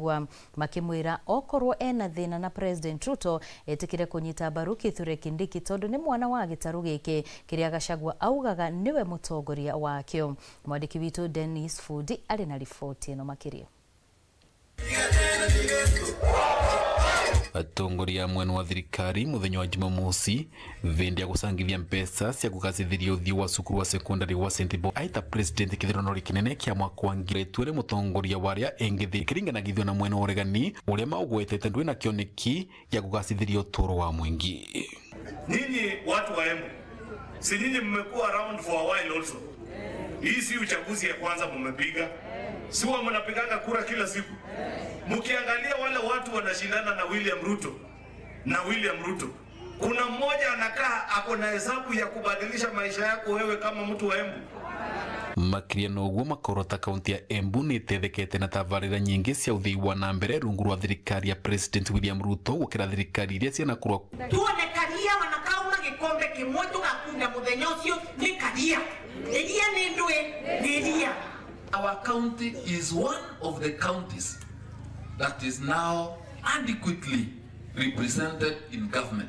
Gachagua makĩmwĩra okorwo ena thĩna na President Ruto etĩkĩre kũnyita mbaru Kithure Kindiki tondũ nĩ mwana wa gĩtarũ gĩkĩ kĩrĩa Gachagua augaga nĩwe mũtongoria wakĩo. Mwandĩki witũ Dennis Fundi arĩ na riboti ĩno makĩria. Atongoria a mwena wa thirikari muthenya wa Jumamosi vindi ya gucangithia mbeca cia kugacithiria uthii wa cukuru wa sekondari wa St Paul aita president kithurano kinene kia mwaka wa ngiri twere mutongoria wa aria engi thi kiringanagithio na mwena wa uregani uria maugwetete ndwi na kioneki gia kugacithiria uturo wa mwingi. Nyinyi watu wa Embu, si nyinyi mmekuwa around for a while also. Hii si uchaguzi ya kwanza mmepiga, si huwa mnapiganga kura kila siku. Mkiangalia wale watu wanashindana na William Ruto na William Ruto, kuna mmoja anakaa ako na hesabu ya kubadilisha maisha yako wewe kama mtu wa Embu. Makiria na uguo makorota kaunti ya Embu ni itethekete na tabarira nyingi cia uthii wa na mbere rungu rwa thirikari ya President William Ruto gukira thirikari iria cianakorwo. Tuone karia wanakauma gikombe kimwe tugakunda muthenya ucio ni karia iria ni ndui ni iria. Our county is one of the counties that is now adequately represented in government.